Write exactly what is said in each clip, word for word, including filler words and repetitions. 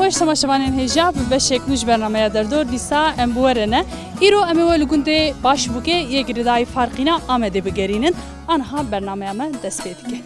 Temaşevanên hêja, bi beşek nû ji bernameya Derdor dîsa em bi we re ne. Îro em ê we li gundê Başbûkê yê girêdayî Farqîna Amedê bigerînin. Aniha bernameya me dest pê dike.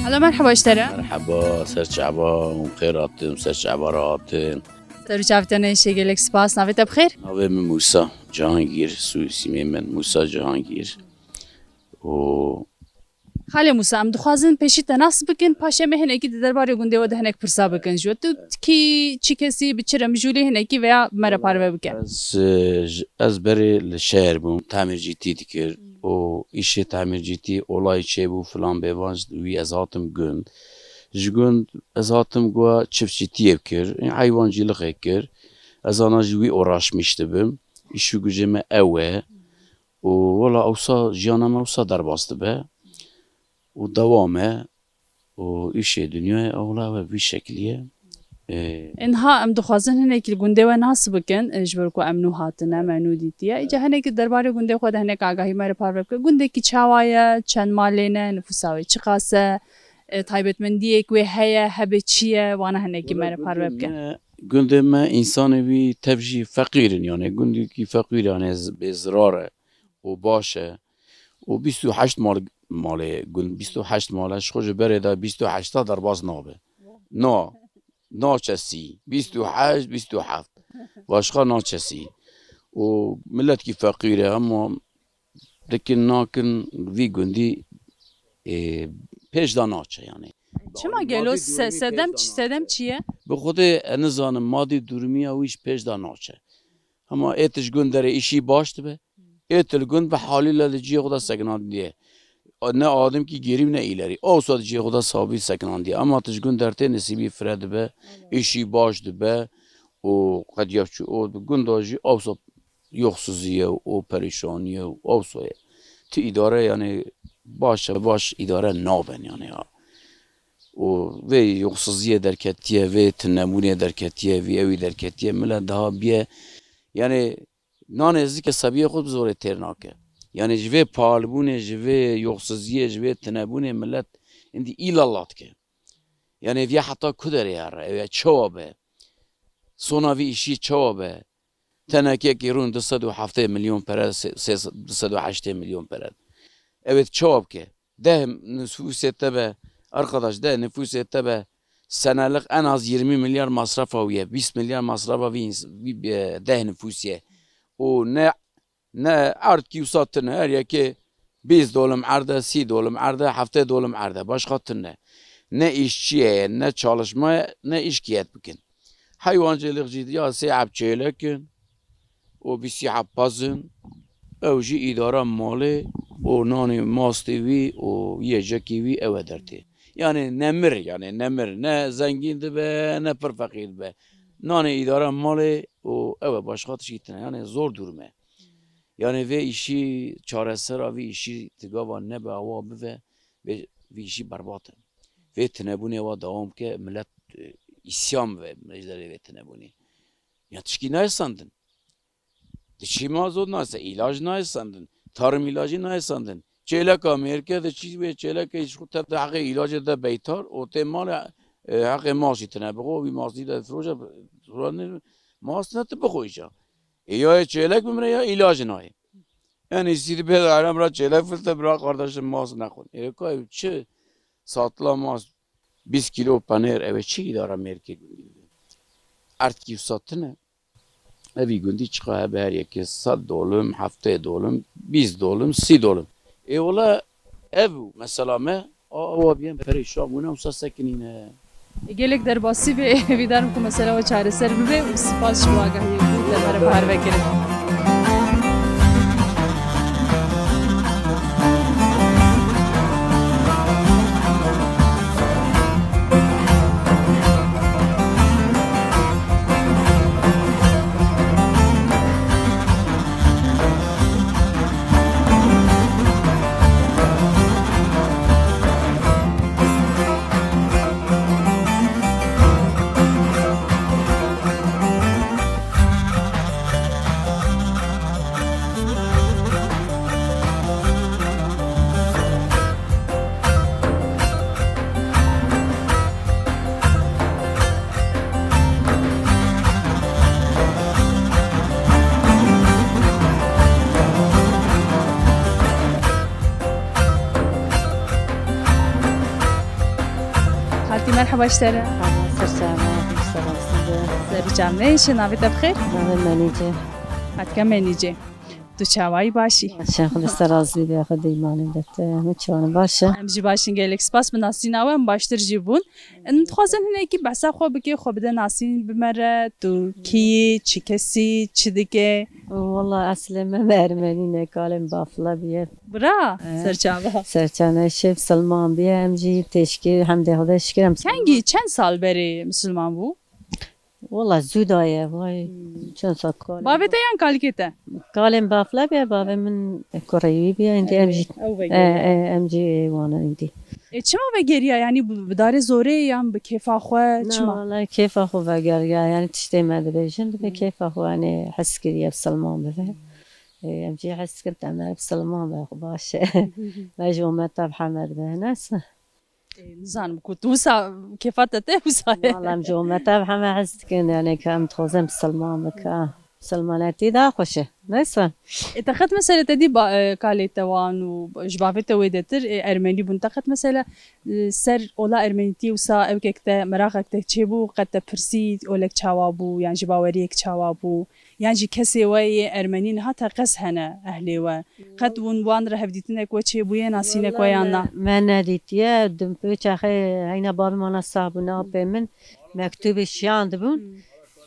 Helo, merheba ji te re. Merheba, ser çava û xêr hatin, ser çava re hatin. Ser û çavê te ne, gelek spas. Navê te bi xêr? Navê min Mûsa Cihangîr, soyîsîmê min Mûsa Cihangîr. Û Xalê Mûsa, em dixwazin pêşî te nas bikin, paşê em ê hinekî di derbarê gundê we de hinek pirsa bikin ji we. Tu kî, çi kesî, bi çi re mijûlî hinekî veya bi me re parve bike? Ez, e, j-, ez berê li şehir bûm, tamîrcîtî dikir û îşê tamîrcîtî olayî çêbû filan bêvan, ji wî ez hatim gund. Ji gund ez hatim gwa çiftçîtiyê bikir, heywancîlixê kir. Ez ana ji wî uğraşmış dibim. Îş û gujê me ew e. Û wela ewsa jiyana me wisa derbas dibe û dewam e û îşê dinyayê ewla we vî şeklî ye. Ê, Ê, niha em dixwazin hinekî li gundê we nas bikin, ê, ji ber ku em nû hatine, me nû dîtiye. Îca hinekî derbarê gundê xwe de hinek agahî me re parve bike. Gundekî çawa ye, çend malê ne, nifûsa wê çiqas e, ê, taybetmendiyek wê heye, hebe çi ye, wana hinekî me re parve bike. Gundê me, gundê me, însanê wî tev jî feqîr in, yani gundekî feqîr, yani z-, bê zirar e û baş e. Û bîst û heşt mal, malê gund, bîst û heşt mal e, ji xwe ji berê de bîst û heşta derbas nabe. Na, naçe sî, bîst û heşt, bîst û heft. Başqa naçe sî. Û miletkî feqîr e, hema dikin nakin vî gundî, ê, pêş de naçe yani. Çima gelo? Madî se-, durumî sedem pêş de çi, naçe. Sedem çi ye? Bi xwedê ez nizanim, madî durmiya wî ji pêş de naçe. Hema ê tu ji gund derê îşî baş dibe. Ê tu li gund bi halîle li cihê xwe de sekinandiye. Ne adimkî gêrî û ne îlerî. Ewsa di cihê xwe de sabî sekinandiye. Ema tu ji gund dertê nisîbî fire dibe, îşî baş dibe û qediya çû û di gunda jî ewsa yoxsizî ye û perîşanî ye û ewsa ye. Ti îdare, yani, baş e, baş îdare naben, yani, ya. Û vê yoxsiziyê derketiye, vê tinebûnê derketiye, vê ewî derketiye, milet daha biye, yani, nanê zikê sebiyê xwe bi zorê têr nake. Yani, ji vê pahalbûnê, ji vê yoxsiziyê, ji vê tinebûnê milet îndî îlala dike. Yani, viya heta ku derê here, ew ya çawa be? Sona vî îşî çawa be? Tenekekî rûn du sed û heftê milyon pere, se-, se-, du sed û heştê milyon pere. Ew ê çawa bike? Deh nifûsê te be, arkadaş, deh nifûsê te be, senelik en az yirmi milyar masrafa wî ye, bîst milyar masrafa vî ins-, vî, e, deh nifûsê ye. Û ne, ne erdkî wisa tune, her yekê bîst dolim erde, sî dolim erde, heftê dolim erde, başqa tune. Ne îşçî ye, ne çalışma ye, ne îşkiyet bikin. Heywancêlix jî ya sê heb çêlek in û bîsî heb pez in. Ew jî îdara malê û nanê mastê wî û yêcekê wî ew e dertê. Yani nemir, yani nemir. Ne zengîn dibe, ne pir feqîr dibe. Nanê îdara malê û ew e, başqa tişkî tine. Yani zor durum e. Yani vê îşî çaresera vî îşî tigava nebe awa bive, vê, vî îşî berbat e. Vê tinebûnê wa dewam ke, milet, e, îsyan ve, ji derê vê tinebûnê. Ya tişkî nayê sandin. Diçî mazot nase, îlac nayê sandin. Tarım ilacı nayê sandin. Çêleka mêrke diçî wê çêlekê ji xwe tev de heqê îlacê de beytar û tê malê, e, heqê masî tine bixwe, wî masî de firoşe, firoşe mas ne tu bixwe îca. E, ya yê çêlek bimire ya îlac nayê. En iyisi de bê de alem ra çêlek filte bira kardeşim mas nexwin. E, ka ew çi satla mas bîst kilo penêr, ew ê çi îdara mêrkê gundî bide? Erdkî wisa tine. Evî gundî çiqa hebe her yekê sed dolim, heftê dolim, bîst dolim, sî dolim. Ê wele ev mesela me, a, ewa biyen perê şa bûne, wisa sekinîne. Gelek derbasî be, hêvîdar im ku mesela we çareser bibe û spas ji bo agahiyê ku te me re parve kirin. Baş te re. Serçava, serçava. Serçava, navê te bi xêr? Navê Menîce. Hetika Menîce. Tu çawayî, başî? Baş e, Xwedê ser razî be, Xwedê îmanê de te. Hemû çawan baş e. Em jî baş in, gelek spas bi nasîna we, em baştir jî bûn. Em dixwazin hinekî behsa xwe bike, xwe bide nasîn bi me re, tu kî yî, çi kesî, çi dike? Wala eslê me, me ermenî ne, kalên bafla bûye. Bira, He. serçava. Serçava, şêv silman bûye, em jî têşkê hem de Xwedê şikir em Kengî, çend sal berê misilman bû? Wala zû daye, vay, Hmm. çend sal kal. Bavê te yan kalikê te? Kalên bafla bûye, bavê min kurê wî bûye, êndî em jî, Ew e, vegeriya. e, em jî wan in êndî. E, çima vegeriya? Yanî bi, bi darê zorê yan bi kêfa xwe? Na, Çima? Wala kêfa xwe vegeriya, yanî tiştê me dibêjin, dibê Hmm. kêfa xwe, yanî hes kiriye bi silman bibe. E, em jî hes dikin, te me bi silman be, xwe baş e. Me ji ometa bi hemed be, neyse. E, nizanim ku tu wisa kêfa te tê, wisa ye. Wala em ji ometa bi heme hez dikin, yanî ka em dixwazin misilman bike. Misilmanetî daha xweş e. Neyse. E, te qet mesela te dî ba-, e, kalê te wan û ji bavê te wê detir, e, ermenî bûn. Te qet mesela, e, ser ola ermenîtiyê wisa ewkek te, meraqek te çêbû, qet te pirsî olek çawa bû, yan ji baweriyek çawa bû? Yan jî kesê we yê ermenî niha teqez hene ehlê we? Qet hûn wan re hevdîtinek we çêbûye, nasînek we yan na? Me, me nedîtiye. Di wê çaxê heyna bavê me na sax bûne, apê min mektûbê şiyandibûn. Hmm.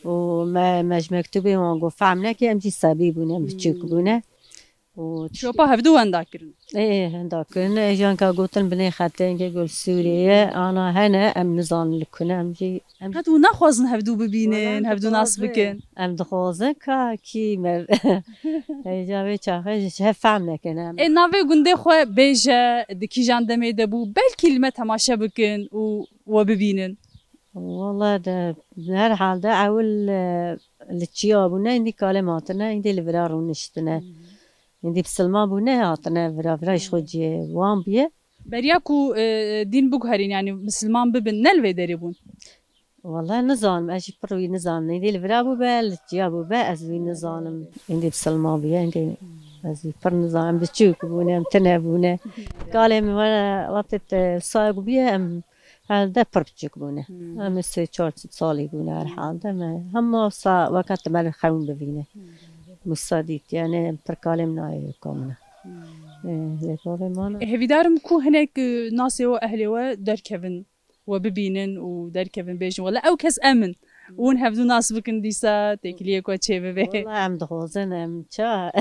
Û me, me ji mektûbê wan got, fehm neke, em jî sebî bûne, em biçûk Hmm. bûne. Û Şopa hevdû wenda kirin. Ê, henda kirin. Ê, janka gotin binê xetê, hingê got Sûriyê ye. Ana hene, em nizanin li ku ne, em jî, em Qet hûn naxwazin hevdû bibînin, Wala em hevdû nas dixwazin. bikin? Em dixwazin ka kî me. Ê, ca vê çaxê ji hev fehm nekin em. Ê, navê gundê xwe bêje, di kîjan demê de bû, belkî li me temaşe bikin û we bibînin. Wala de, her halde ewil, e, li çiya bûne, îndî kalê me hatine, îndî li vira rûniştine. Hı hı. Îndî bisilman bûne, hatine vira, vira ji xwe cihê wan bûye. Beriya ku, e, dîn biguherîn, yanî misilman bibin, ne li vê derê bûn? Wala nizanim, ez jî pir wî nizanim. Îndî li vira bûbe, li çiya bûbe, ez wî nizanim. Îndî bisilman bûye, îndî ez wî pir nizanim. Biçûk bûne, em tune bûne. Kalê min were, wextê te sayek bûye, em Helde pir biçûk bûne. Hmm. Em ê sê çar salî bûne her Hmm. halde me. Hema wisa weke te me li xewn bivîne. Hmm. Wisa dît, yani pir kalê min nayê yoka min e. Hmm. Ê, lê bavê man e. Hêvîdar im ku hinek, e, nasê we, ehlê we derkevin, we bibînin û derkevin bêjin, wele ew kes em in. Hûn hevdû nas bikin dîsa, têkiliyek we çêbibe. Wela em dixwazin, em ça,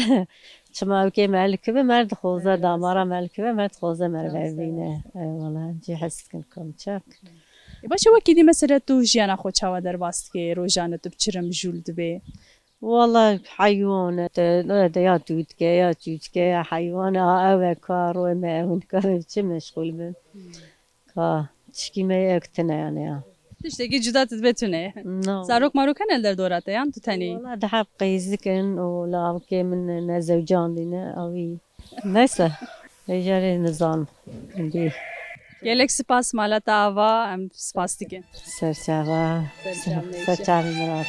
çima ewkê me li kive, me dixwaze, Evet. damara me li kive, me dixwaze me Evet, vevîne. evet. Ey wela, em jî hes dikin kom çak. E, baş e, wekî dî mesela tu jiyana xwe çawa derbas dikê, rojane tu bi çi re mijûl dibê? Wela heywan e, te, te ya tûtke, ya çûçke, ya heywan e, ha ew e kar, wê me ew in kar, çi meşxûl bin. Hmm. Ka tişkî me yek tune yani ya. Tiştekî cuda tu dibe tune. No. Zarok marok hene li derdora te yan tu tenê yî? Wala di heb qeyzikin û lawikê min ne zewcandîne, awî. Neyse. Ejarê nizan. Gelek spas mala te ava, em spas dikin. Serçava. Serçavê Serçavê mirat.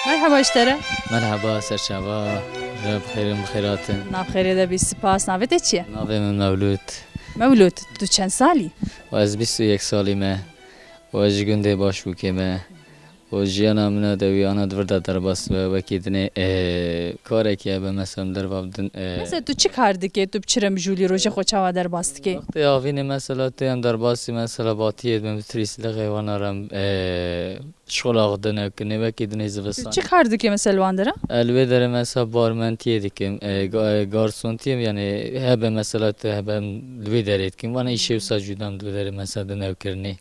Merhaba ji te re. Merhaba, serçava. Re bi xêr in, bi xêr hatin. Nav xêrê de bî, spas. Navê te çi ye? Navê min Mewlûd. Mewlûd, tu çend salî? Û ez bîst û yek salî me. Û ez ji gundê Başbûkê me. Û jiyana min a dewiyana di vir de derbas dibe, wekî dinê, e, karekî hebe, mesela, em derva bidin, e, Mesela tu çi kar dikê, tu bi çi re mijûlî, rojê xwe çawa derbas dikê? Wextê havînê, mesela, tê em derbasî, mesela, batiyê dibin, bi trîslixê wana re em, e, şixula xwe dine, kinê wekî dinê zivistan. Tu çi kar dikê, mesela, li wan dera? E, li wê derê, mesela, barmentiyê dikim, e, ga-, e, garsontiyê, yani, hebe, mesela, tu hebe em li wê derê dikim. Wana îşê wisa cuda em di wê derê, mesela, dine kirinê.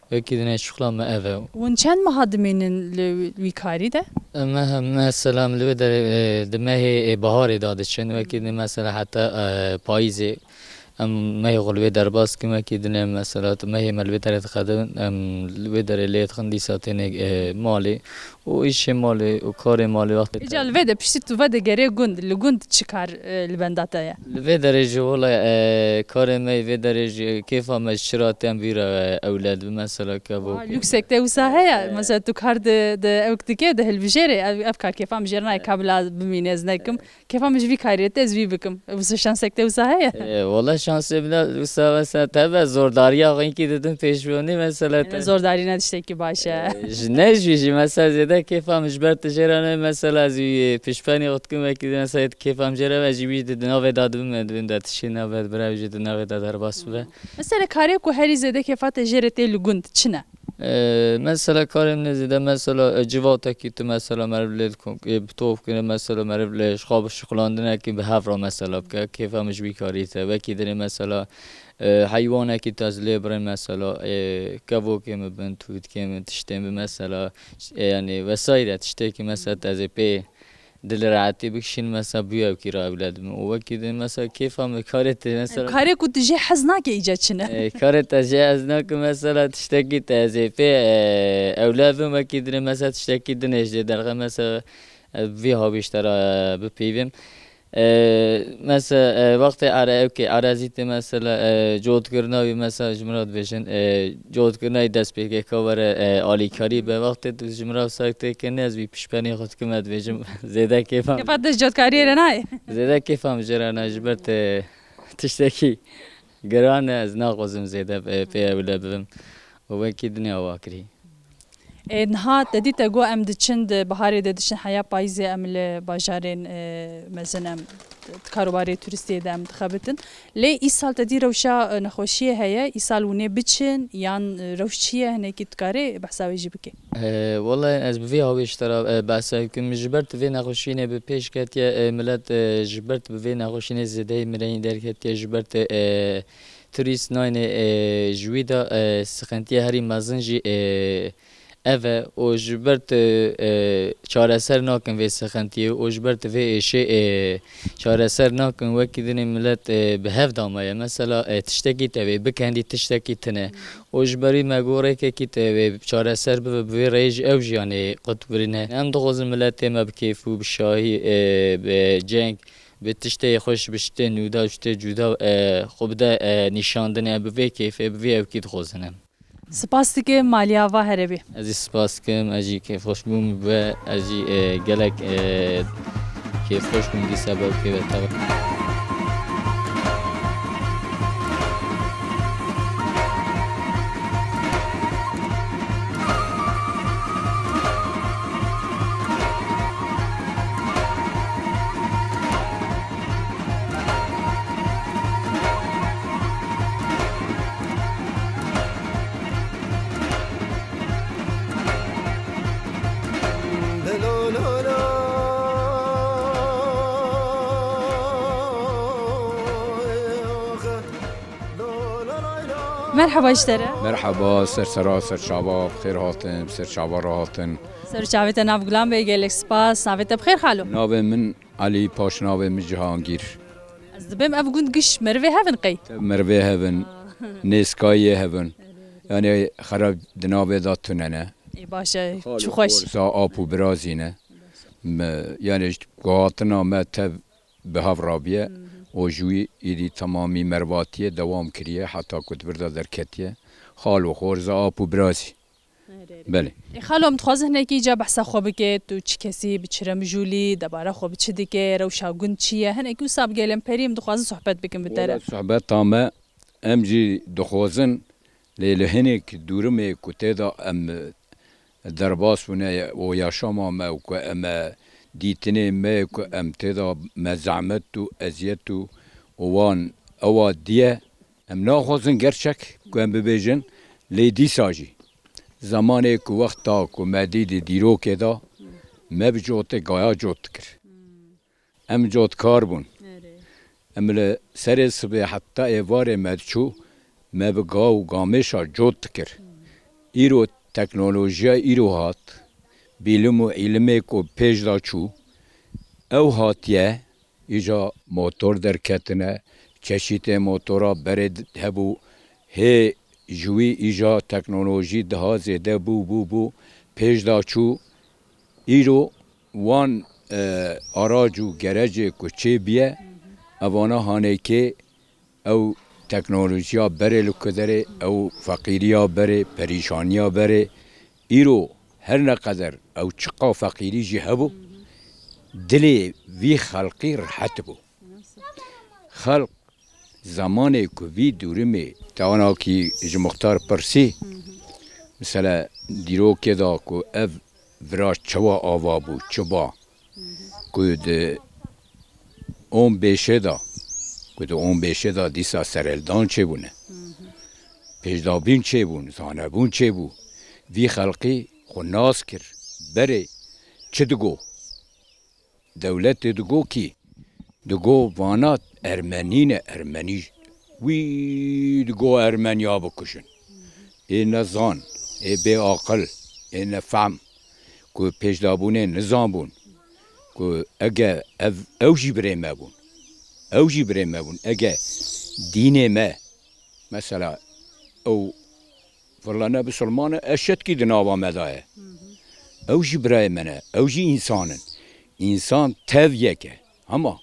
Wekî dinê şixula me ev e. Hûn çend meha dimînin li wî karî de? Me, mesela li wê derê, e, di mehê, e, baharê de diçin. Wekî dinê mesela heta, e, payîzê em mehê xwe li wê derbas dikin. Wekî dinê mesela mehê me li wê derê dixedin, em li wê derê lê dixin, dîsa têne, e, malê û îşê malê û karê malê wextê. Îca li vê de piştî tu vedigerê gund, li gund çi kar, e, li benda te ye? Li vê derê jî wele, e, karê me yê vê derê jî kêfa me ji çira tên bîra, e, ewled bi mesela kevok. Aa, lüksek te wisa heye. E. Mesela tu kar di, di ewk dike, di hilbijêrê, ev, ev kar kêfa min jê re nayê, ka bila bimîne ez nekim. Kêfa min ji vî karî te ez vî bikim. Wisa şansek te wisa heye? E, wele şansê bila wisa mesela tebe zordariya xwe inkî didin pêşbûnî mesela. Yine te zordarî ne tiştekî baş e. E, ji ne jî jî mesela zêde kêfa min ji ber tu jê re ne mesela ez wî, e, piştpenî xwe dikim wekî mesela kêfa min jê re ve jî wî di navê de dibim, e, dibin de tiştê nave bira wî jî di navê de derbas bibe. Mesela karê ku herî zêde kêfa te jê re tê li gund çi ne? E, mesela karê min ê zêde mesela, e, civatekî tu mesela meriv lê dikon, e, bi top kine mesela meriv lê ji xwe bi şixulandinekî bi hev re mesela bike. Kêfa min ji wî karî te. Wekî dinê mesela, e, heywanekî tu ez lê birin mesela, e, kevokê min bin, tûtkê min, tiştê min mesela, e, yani vesaire tiştekî mesela tu ez ê pê dil rehetî bikişîn mesela bûye ewkî re ewle dibim. Û wekî din mesela kêfa min karê te mesela. Karê ku tu jê hez nake îca çi ne? E, karê te jê hez nake mesela tiştekî te ez ê pê, e, ewle bim wekî din mesela tiştekî din ê ji derxe mesela, e, vî hawîşte re, e, bipeyvim. E, mesela, e, wextê ere ewkê erezî te mesela, e, cotkirina wî mesela ji min re dibêjin, e, cotkirina wî destpêkeka were, e, alîkarî be wextê tu ji min re wisa têkirine ez wî piştpenî xwe dikim ez dibêjim. Zêde kêfa min. Kêfa te ji cotkariyê re nayê? Zêde kêfa min jê re nayê, ji ber te tiştekî giran e, ez naxwazim zêde, e, pê ewle bibim. Û wekî dinê awa kirî. E, niha te dî te got em diçin, di biharê de diçin heya payîzê em li bajarên, e, mezin em di karûbarê turistiyê de em dixebitin. Lê îsal te dî rewşa, e, nexweşiyê heye, îsal hûn ê biçin yan, e, rewş çi ye, hinekî dikarê behsa wê jî bikê? E, wele ez bi vê hawî ji te re, e, behsa bikim. Ji ber tu vê nexweşînê bi pêş ketiye, e, milet, e, ji ber tu bi vê nexweşînê zêdeyî mireyî derketiye, ji ber tu, e, turîst nayne, e, ji wî de, e, sixintiye herî mezin jî, e, ev e û ji ber tu, e, çareser nakin vê sixintiyê û ji ber tu vê êşê, e, çareser nakin, wekî dinê milet, e, bi hev de maye. Mesela, e, tiştekî tevê bikendî tiştekî tune. Û ji ber wî me got rêkekî tevê çareser bibe, bi vê rêyê jî ew jî yanê qut birîne. Em dixwazin miletê me bi kêf û bi şahî, e, bi ceng, bi tiştê xweş, bi tiştê nûda, bi tiştê cuda, e, xwe bide, e, nîşandinê, bi vê kêfê, bi vê ewkî dixwazin em. Spas dikim, maliya va here bî. Ez jî spas dikim, ez jî kêfxweş bûm ve ez jî, e, gelek, e, kêfxweş bûm dîsa bi ewkê ve tev. Merhaba ji te re. Merhaba, ser sera, ser çava, bi xêr hatin, bi ser çava re hatin. Ser çavê te nav gulan be, gelek spas, navê te bi xêr xalo. Navê min Elî, paşnavê min Cihangîr. Ez dibêm ev gund giş merivê hev in qey? Merivê hev in, nêskayiyê hev in. Yani xerab di navê de tune ne. Ê, baş e, çi xweş. Xorza ap û birazî ne. Me, yani guhatina me tev bi hev rabiye. Û ji wî êdî temamî mervatiyê dewam kiriye heta ku di vir de derketiye. Xal û xorza ap û birazî. Erê, erê. Belê. Ê, xalo, em dixwazin hinekî îca behsa xwe bike, tu çi kesî, bi çi re mijûlî, debara xwe bi çi dike, rewşa gund çi ye? Hinekî wisa bi gelên perî em dixwazin sohbet bikin bi te re. Wela sohbeta me, em jî dixwazin, lê li hinek durumê ku tê de em derbas bûne û yaşama me û ku em e dîtinê me ku em tê de me zehmet û eziyet û, û wan ewa diye, em naxwazin gerçek ku em bibêjin, lê dîsa jî zemanê ku wexta ku me dî di dîrokê de me bi cotê gaya cot dikir. Em cotkar bûn. Erê. Em li serê sibê heta êvarê me diçû, me bi gav û gamêşa cot dikir. Îro teknolojiya îro hat, bîlim û îlimê ku pêş de çû, ew hatiye, îja motor derketine, çeşîtê motora berê d-, hebû, hê ji wî îja teknolojî daha zêde bû, bû, bû, pêş de çû. Îro wan, e, arac û gerecê ku çêbiye, evana hanekê ew teknolojiya berê li ku derê, ew feqîriya berê, perîşaniya berê. Îro her ne qeder ew çiqa feqîrî jî hebû, dilê vî xelqî rihet bû. Xelq zemanê ku vî dûrimê tewanakî ji muxtar pirsî, mesela dîrokê da ku ev vira çawa ava bû, çi ba, ku di on beşê de, ku di on beşê de dîsa serhildan çêbûne. Pêşdabîn çêbûn, zanebûn çêbû. Vî xelqî xwe nas kir. Berê çi digo? Dewletê digo kî? Digo vana ermenî ne, ermenî. Wî digo ermeniya bikujin. Ê nezan, ê bê aqil, ê nefehm, ku pêşdabûnê nizanbûn, ku ege ev, ew jî birê me bûn. Ew jî birê me bûn. Ege dînê me, mesela, ew firlane bisilman e, eşetkî di nava me de ye. Ew jî birayê me ne, ew jî însan in. Însan tev yek e. Hema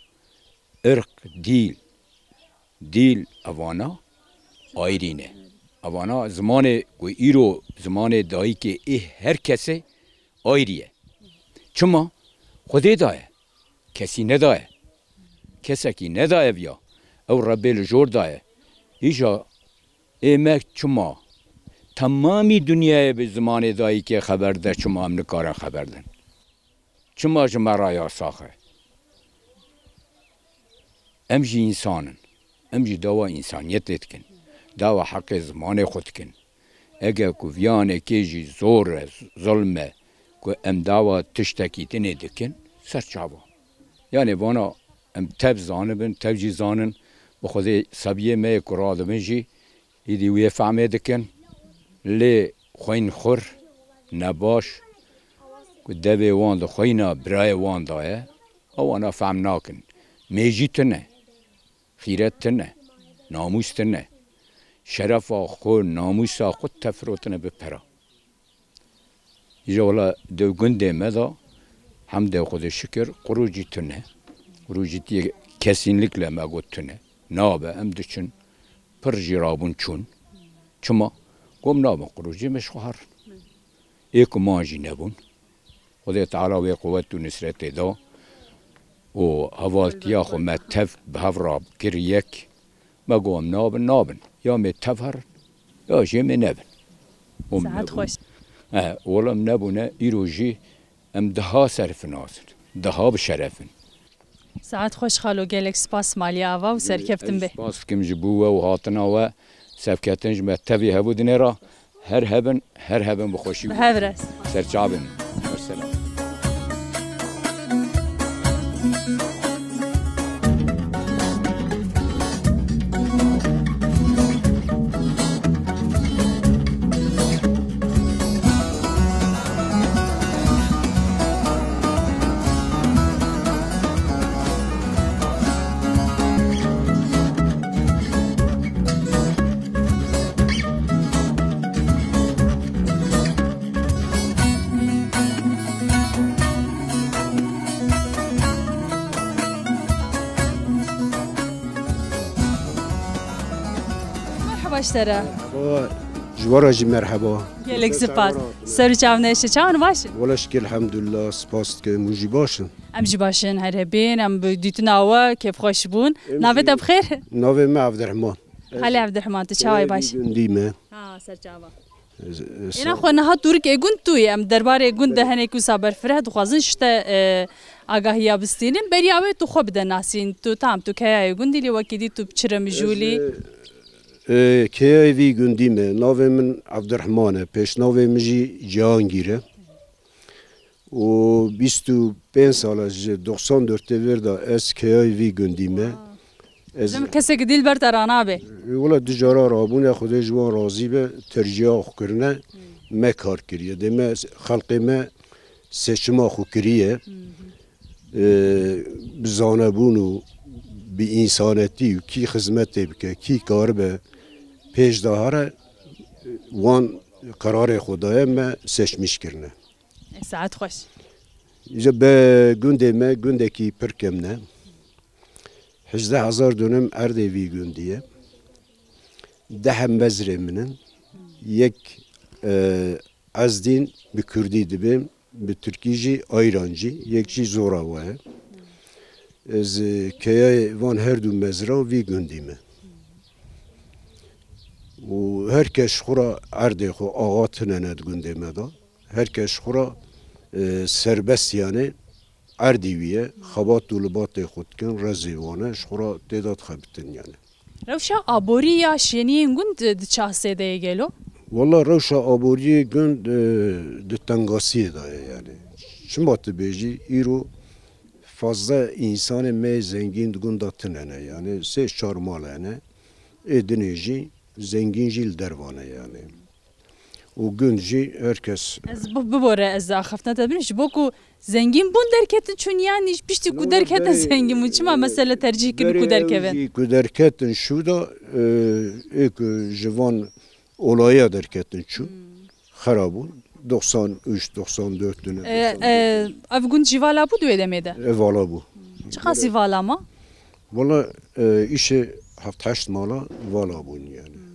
irq, dîl, dîl evana ayrî ne. Evana zimanê ku îro zimanê dayikê ê her kesê ayrî ye. Çima? Xwedê daye. Kesî nedaye. Kesekî nedaye viya. Ew Rebbê li jor daye. Îja ê me çima? Temamî dinyayê bi zimanê dayikê xeber de, çima em nikarin xeber din? Çima ji me re yasax e? Em jî însan in. Em jî dawa însaniyetê dikin. Dawa heqê zimanê xwe dikin. Ege ku viyanekê jî zor e, zulm e, ku em dawa tiştekî dinê dikin, ser çava? Yanê vana em tev zanibin, tev jî zanin, bi Xwedê sebiyê me yê ku radibin jî, îdî wê fehmê dikin. Lê xwînxwir, nebaş, ku devê wan di xwîna birayê wan de ye, ewana fehm nakin. Mêjî tune, xîret tune, namûs tune. Şerefa xwe, namûsa xwe tefirotine bi pera. Îja wela di gundê me de, hemdê Xwedê şikir, qurûcî tune. Qurûcîtiyê kesînlikle me got tune. Nabe, em diçin, pir jî rabûn çûn. Çima? Gom nabin qurûcî, me ji xwe herin. Ê ku man jî nebûn. Xwedê Teala wê quwet û nusretê da û hevaltiya xwe me tev bi hev re kir yek. Me got, em nabin, nabin. Ya mê tev herin, ya jê mê nebin. Û em Saet nebûn. Xweş. E, wela em nebûne, îro jî em daha serfinas in, daha bi şeref in. Saet xweş xalo, gelek spas, malî ava û serkeftin bê. Ez spas dikim ji bo we û hatina we, serketin ji me tevî hebû dinê re. Her hebin, her hebin bi xweşî. Bi hev re. Serçavin. Wesselam. Merhaba ji te re. Merhaba, ji we re jî merheba. Gelek spas. Ser û çav neşe, çawan baş in? Wele şikir elhamdulillah, spas dikim, hûn jî baş in. Em jî baş in, her hebîn, em bi dîtina we kêfxweş bûn. Navê te bi xêr? Navê me Evdirhiman. Xalê Evdirhiman, tu çawayî, baş? Gundî me. Ha, ser çava. Êna xwe niha tûrik ê gund tu yî. Em derbarê gund de hinek wisa berfireh dixwazin ji te, e, agahiya bistînin. Beriya wê tu xwe bide nasîn. Tu tam, tu keyayê gundî lê wekî dî tu çi re mijûlî? Ez, e, e, keyayê vî gundî me. Navê min Evdirhiman e. Pêşnavê min jî Cihangîr e. û bîst û pênc sal e, ji doxsan dörtê vir de ez keyayê vî gundî me. Ez Dem kesek dîl ber te ranabe. Wela du cara rabûne, Xwedê ji wan razî be, terciya xwe kirine. me kar kiriye. Dê me, xelqê me seçima xwe kiriye. Hı hı. E, bi zanebûn û bi însanetî û kî xizmetê bike, kî karibe pêş de here, wan qerarê xwe daye, me seçmîş kirine. E, saet xweş. Îca be gundê me, gundekî pir kemne. Hejdeh hezar dönüm erdê vî gundî ye. Deh mezrê min in. Yek, e, Ezdîn bi kurdî dibêm, bi tirkî jî Ayrancî, yek jî Zorava ye. Ez, e, keyayê van her du mezra vî gundî me. Û her kes ji xwe re erdê xwe axa tinene di gundê me de. Her kes ji xwe re, e, serbest, yani erdî wî ye. Xebat û libatê xwe dikin, rezê wan e, ji xwe re tê de dixebitin yani. Rewşa aborî ya şêniyên gund di çi astê de ye gelo? Wela rewşa aboriyê gund, e, di tengasiyê de ye yani. Çima tu bêjî, îro fazla însanê me yê zengîn di gunda tune ne yani. Sê çar mal hene. Ê dinê jî zengîn jî li derva ne yani. Û gund jî her kes. Ez bi-, bibore, ez axaftina te bibînim. Ji bo ku zengîn bûn derketin çûn, yan jî piştî ku derketin zengîn bûn? Çima mesela tercîh kirin ku derkevin? Berê ew jî ku derketin şû da, e, ê ku ji van olaya derketin çû. Hmm. Xera bûn. Doksan üç, doksan dört dönem. E, e, ev gund jî vala bû di wê demê de? E, vala bû. Çiqasî vala ma? Wala, e, îşê heft heşt mala vala bûn yani. Hmm.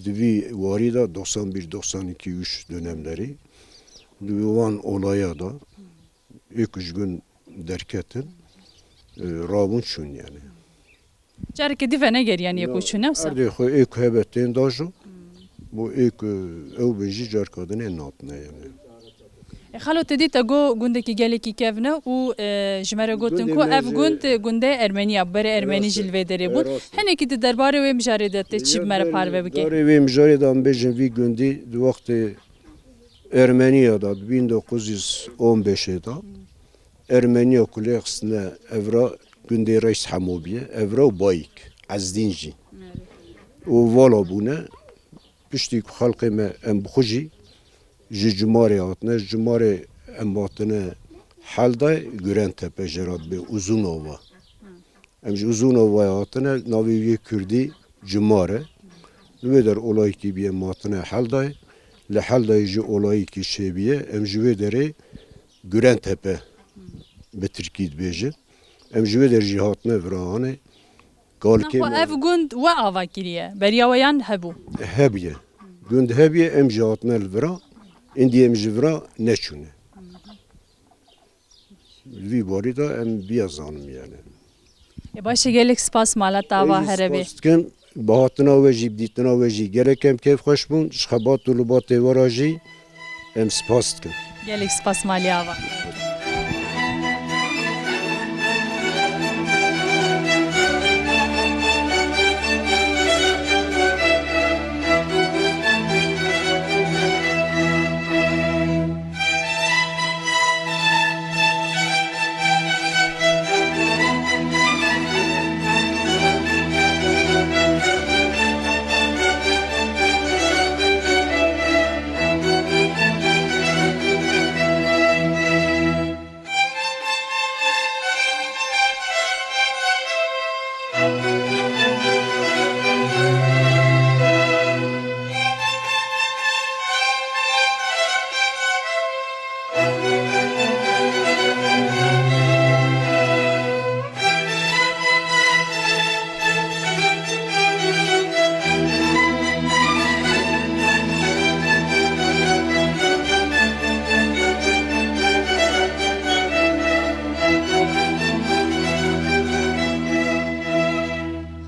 Di vî warî de doksan bir, doksan iki, üç dönemlerî di wan olaya de ê ku ji gund derketin, e, rabûn çûn yani. Careke dî venegeriyan yê ku çûne wisa? Erdê xwe ê ku hebe tên da jî, bo ê ku ew bin jî carka din ê natine yani. E, xalo, te dî te got gundekî gelekî kevn e û, e, ji me re gotin ku ev gund, e, gundê Ermeniya, berê Ermenî jî li vê derê bûn. Hinekî di derbarê wê mijarê de tê çi bi me re parve bike? Derê wê mijarê de em bêjin vî gundî di wextê Ermeniya de, di bin dokuz yüz on beşê de, Ermeniya ku lê xistine evra gundê Reis Hemo biye, evra û Bayik, Ezdîn jî. Û vala bûne, piştî ku xelkê me em bi xwe jî ji Cumarê hatine, ji Cumarê em hatine Heldayê, Gurentepe jê re dibê Uzunova. Em ji Uzunova hatine, navê wî yê kurdî Cumar e. Li wê der olayekî bîye, em hatine Heldayê. Li Heldayê jî olayekî çêbîye, em ji wê derê Gurentepe bi tirkî dibêjin. Em ji wê der jî hatine vira hanê. Kalkê Naxwe me ev gund we ava kiriye? Beriya we yan hebû? Hebûye. Gund hebûye, em jî hatine li vira. Îndî em ji vira neçûne. Li vî barî de em biya zanim yani. E, baş e, gelek spas, mala te ava here be. Ez jî spas dikim. Bi hatina we jî, bi dîtina we jî gelek em kêfxweş bûn. Ji xebat û libatê we re jî em spas dikin. Gelek spas, malê ava.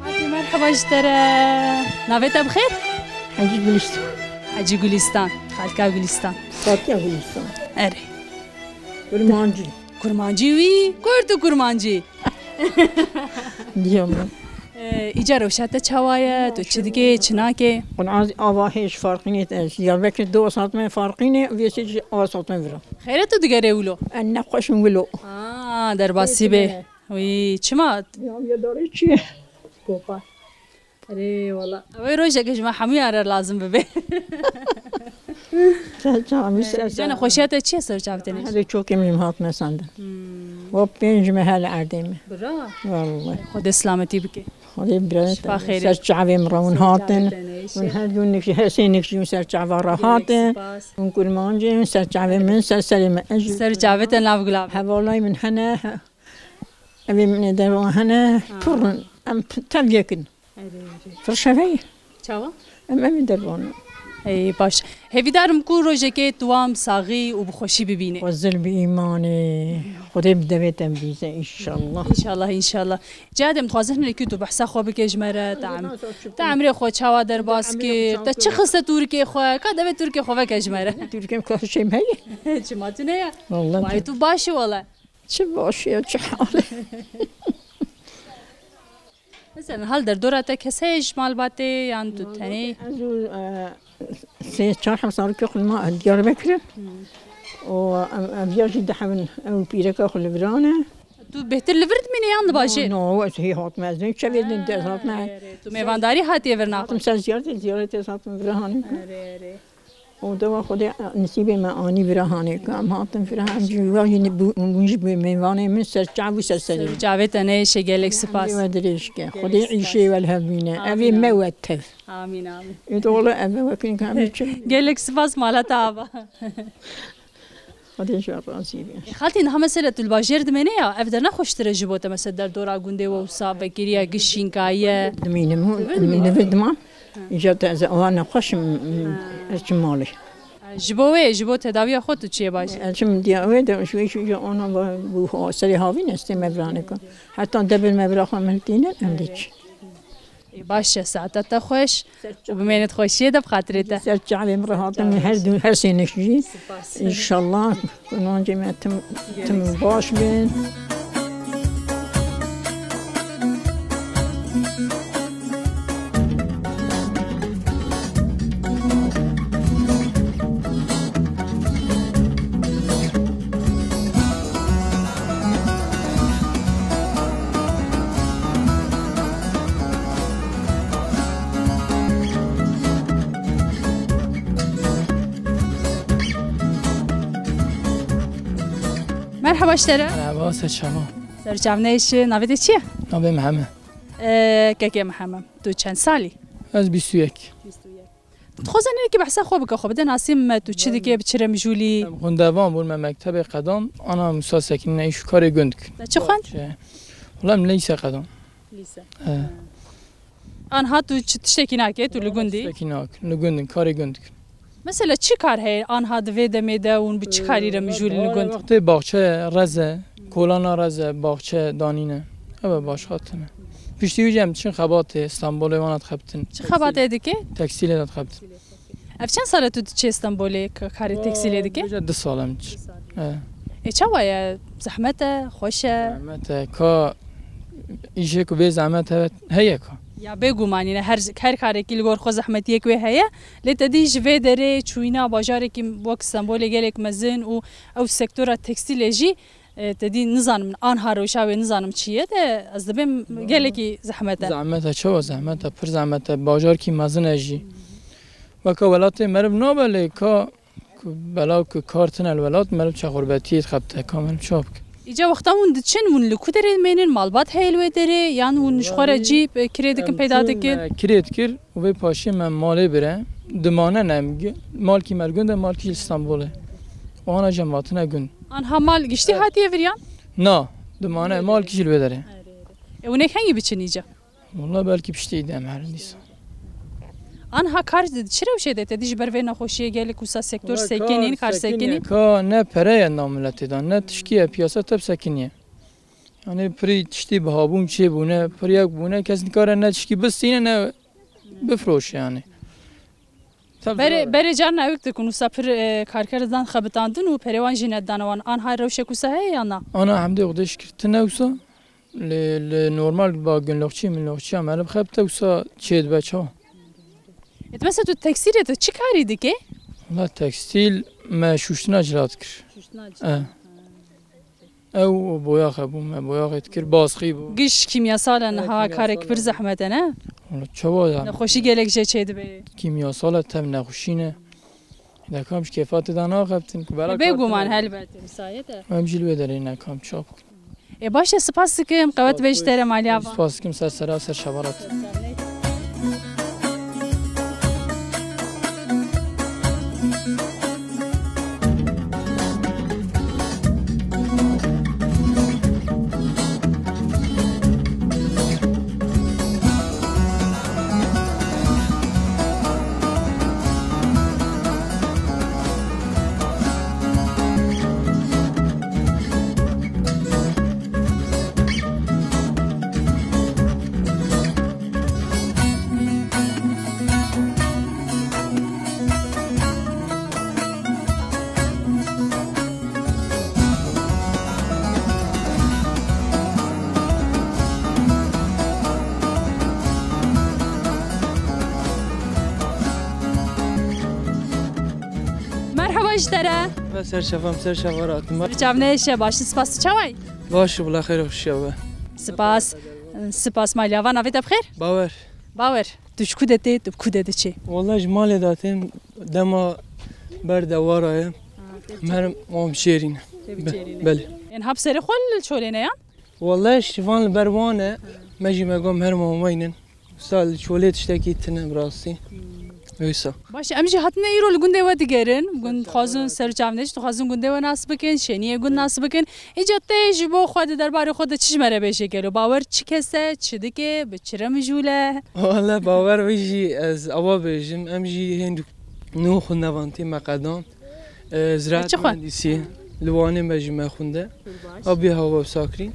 Xalkê, merheba ji te re. Navê te bi xêr? Hecî Gulistan. Hecî Gulistan. Xalka Gulistan. Fatiha Gulistan. Erê. Kurmancî. Kurmancî wî? Kurd û kurmancî. Diyam. Ee, îcar rewşa te çawa ye? Tu çi dikê, çi nakê? Qunaz ava hêj farqînê te. Diyarbekir do asatmen farqînê, vêsê jî ava asatmen vira. Xêre tu digerê wilo? En nexweşim wilo. Aa, derbasî bê. Wî, çima? Ya, ya darê çi ye? Kopa. Erê, wala. Ew ê rojeke ji me hemûyan re lazim bibe. Serçavî ser. Jana xweşiya te çi ye serçavê te ne? Herê çokê min hatine sandin. Hmm. Wa pênc mehel erdê me. Bira. Vallahi. Xwedê selametî bike. Xwedê bira. Şifa xêrê. Serçavê min re hûn hatin. Hûn her dû nik-, her sê nik jî hûn serçava re hatin. Hûn kurmancê hûn serçavê min ser serê me. Ez jî serçavê te nav gulav. Hevalay min hene. Evê min ê dervan hene. Pir in. Em tev yek in. Erê, erê. Firşeveyê. Çawa? Em evî dervan. Ey, baş. Hêvîdar im ku rojekê tu wan bi saxî û bi xweşî bibînî. Xwezil bi îmanê. Xwedê bi devê te bibîze, înşallah. Înşallah, înşallah. Cihadê min dixwazin hinekî tu behsa xwe bike ji me re. Te em-, te emrê xwe çawa derbas kir? Te çi xiste Tirkê xwe? Ka devê Tirkê xwe veke ji me re. Tirkê min ka şêm heye. Çima tu ne ya? Vallahi. Vay, tu baş î wele. Çi baş e, çi hal e? Mesela hal derdora te kes heye ji malbatê yan tu tenê? Ez û, e, sê çar hezarokê xwe ma Diyarbekir in. Û em, em ya jî dihevin, ew pîreka xwe li viran e. Tu bêhtir li vir dimînî yan li bajêr? No, no, ez hê hatime, ez ne çavê din de ez hatime. Erê, erê. Tu mêvandarî hatiye vir naxwe? Hatim ser ziyaretê, ziyaretê ez hatim vira hanê. Erê, erê. Û dewa Xwedê nisîbê me anî vira hanê ku em hatin vira, em jî wajî bû-, bûn jî mêvanê min ser çav û ser serê min. Çavê te neyêşe, gelek spas. Xwedê we dirêj ke. Xwedê îşê we li hev bîne. Evê me we tev. Amîn, amîn. Ê dole ev e wekî ka em çi. Gelek spas mala te ava. Xwedê ji we razî be. Xaltî niha mesela tu li bajêr dimêne ya, ev de ne xweştir e ji bo te, mesela derdora gundê we wisa vekiriye, giş şînkayiye. Dimînim û li vir diman. Îca te ez awa nexweş im, ez çim malê. Ji bo wê, ji bo tedawiya xwe tu çiyê bajêr? Ez çim diya wê de, ji wê, ji wê ana va bû ha-, serê havîn ez tê mevranê ku. Heta debir mevra xwe min tînin, em dê çi. Ê, baş e, saeta te xweş û bimênit xweşiyê de bi xatirê te. Ser çavê min re hatin, her du, her sênik jî. Spas. Înşallah, nancê me tim, tim baş bin. Merhaba ji te re. Merhaba, ser çava. Ser çav neyşe, navê te çi ye? Navê Mihemed. Ee, kekê Mihemed, tu çend salî? Ez bîst û yek. Bîst û yek. Dixwaze hinekî behsa xwe bike, xwe bide nasî me, tu çi dikê, bi çi re mijûl î? Em xwendevan bûn, me mektebê qedand, ana Musa Sekîne îş û karê gund dikin. Te çi xwend? Çi? Wela em lîse qedand. Lîse. He. Anha tu çi tiştekî nakê, tu li gund î? Tiştekî nakin, li gund in, karê gund dikin. Mesela çi kar heye anha di vê demê de hûn bi çi karî re mijûl in li gund? Wextê baxçe reze, kolana reze, baxçe danîne. Ev e, başqa tune. Piştî wî jî em diçin xebatê, Stenbolê wana dixebitin. Çi xebatê dikê? Tekstîlê de dixebitin. Ev çend sal e tu diçê Stenbolê, k-, karê tekstîlê dikê? Bêje du sal em diçin. Du sal. He. Ê, çawa ye? Zehmet e, xweş e? Zehmet e, ka îşê ku bê zehmet hebe, heye ka. Ya bêgumanî ne, her, her karekî li gor xwe zehmetiyek wê heye. Lê te dî ji vê derê çûyîna bajarekî wek Stenbolê gelek mezin û ew sektora tekstîlê jî, e, te dî nizanim, anha rewşa wê nizanim çi ye de, ez dibêm gelekî zehmet e. Zehmet e, çawa zehmet e, pir zehmet e, bajarkî mezin e jî. Weke welatê meriv nabe lê ka ku belav ku kar tine li welat, meriv çaxurbetiyê dixebite, ka meriv çawa bike? Îca wexta hûn diçin, hûn li ku derê mênin? Malbat heye li wê derê, yan hûn ji xwe re cî, e, kirê dikin, peyda dikin? Em çûn, e, kirê dikir û vê paşê me malê bire, dimane ne, em gi-, malkî me li gund e, malkî jî li Stenbolê. Û ana jî em hatine gund. Anha mal giştî hatiye vir yan? Na, dimane, malkî jî li wê derê. E, hûn ê kengî biçin îca? Wala belkî piştî dî em herin dîsa. Anha kar di çi rewşê de te dî ji ber vê nexweşiyê gelek wisa sektor sekinîn, kar sekinî? Ka ne pere ye nav miletê de, ne tişkî ye, piyasa tev sekiniye. Yani pirî tiştî bihabûn çêbûne, pir yek bûne, kes nikare ne tişkî bistîne ne bifroşe yani. Berê, berê carna ew dikun, wisa pir, e, karker dan xebitandin û perê wan jî nedane wan. Anha rewşek wisa heye ya na? Ana hemdê Xwedê şikir tine wisa. Li, li normal ba gunloqçî, minloqçiya meriv xebite wisa çêdibe çawa? Ê, tu mesela tu tekstîlê tu çi karî dikê? Wala tekstîl me şûştina cila dikir. Şûştina cila. E. Ew boyax hebû, me boyaxê dikir, basxî bû. Giş kîmyasal e niha, karek pir zehmet e, ne? Wala çawa yani? Nexweşî gelek jê çêdibe. Kîmyasal e, tev nexweşî ne. Dekam ji kêfa tu da naxebtin ku bera Bê kar guman tine. Helbet, müsait e. Em jî li wê derê nekam çap. E, baş e, spas dikim, qewet be ji te re maliya va. Spas dikim ser sera ser şevarat. Merhaba ji te re. Ve ser şevam, ser şeva ratim. Çavnêşe baş, spas çaway? Baş, bila xêr, xweşiya we. Spas. Spas, maliya va, navê te bi xêr? Bawer. Bawer. Tu ji ku de tê, tu bi ku de diçî? Wala ji malê de tên, dema ber dewara ye. Ha, tê bi Merim Omşêrî ne. Tê bi Be- Çêrî ne. Belê. Ên hap serê xwe li Çolê ne yan? Wala şivan li ber wan e. Me jî me gom her mameynin. Wisa li Çolê tiştekî tine bi rastî. Wisa. Baş, em jî hatine îro li gundê we digerin. Gund dixwazin ser çavnêş, dixwazin gundê we nas bikin, şêniyê gund nas bikin. Îca te ji bo xwe di derbarê xwe de çi ji me re bêje gelo? Bawer çi kes e, çi dike, bi çi re mijûl e? Wala Bawer wê jî ez awa bêjim, em jî hêndî nû xwendevantî me qedan. E, ziraet Çi xwend? Mühendisî, li Wanê me jî me xwende. Baş. Abiya hava sakrîn.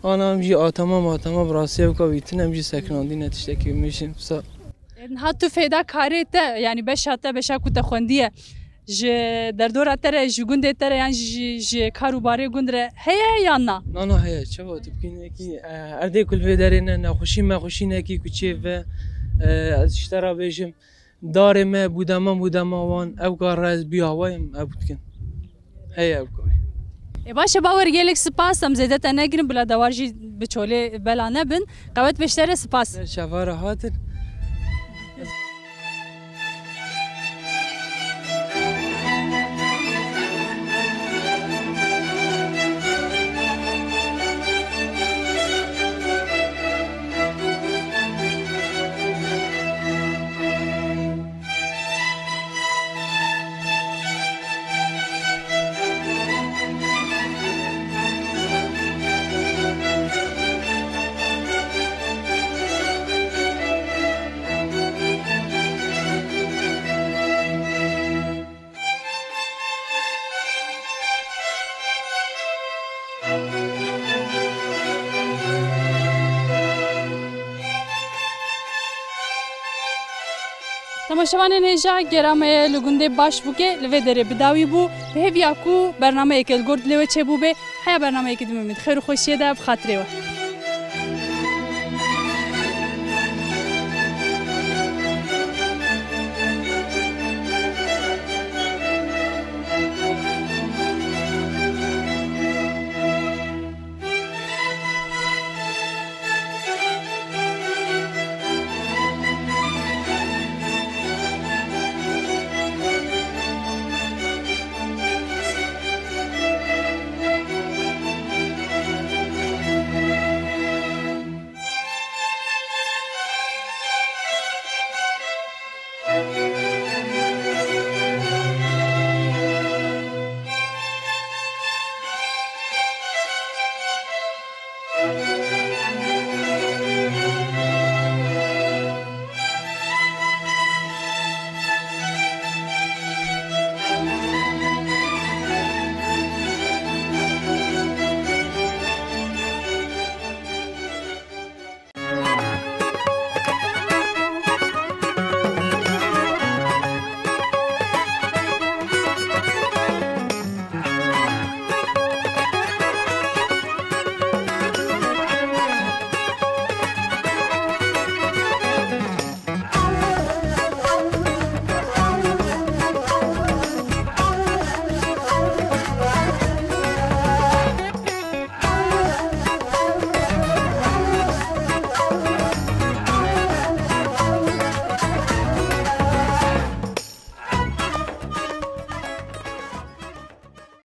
Ana em jî atama matama bi rastî ev kavîtin, em jî sekinandîne tiştekî mijîn. Sa- Niha tu fêda karê te, yanî beşa te, beşa ku te xwendiye, ji derdora te re, ji gundê te re, yan ji, ji kar û barê gund re heye yan na? Na, na, heye. Çawa tu bikînekî, e, erdê ku li vê derê ne, nexweşî mexweşînekî ku çê ve, e, ez ji te re bêjim, darê me bûdema bûdema wan, ew kar re ez bî awayim, ew dikin. Heye ew kar. E, baş e, Bawer, gelek spas, em zêde te negirin, bila dewar jî bi Çolê bela nebin. Qewet be ji te re, spas. Şeva re hatin. Temaşevanên hêja, gera me li gundê Başbûkê li vê derê bi dawî bû. Bi hêviya ku bernameyeke li gor dilê we çêbûbe, heya bernameyeke din me bi xêr û xweşiyê de bi xatirê we.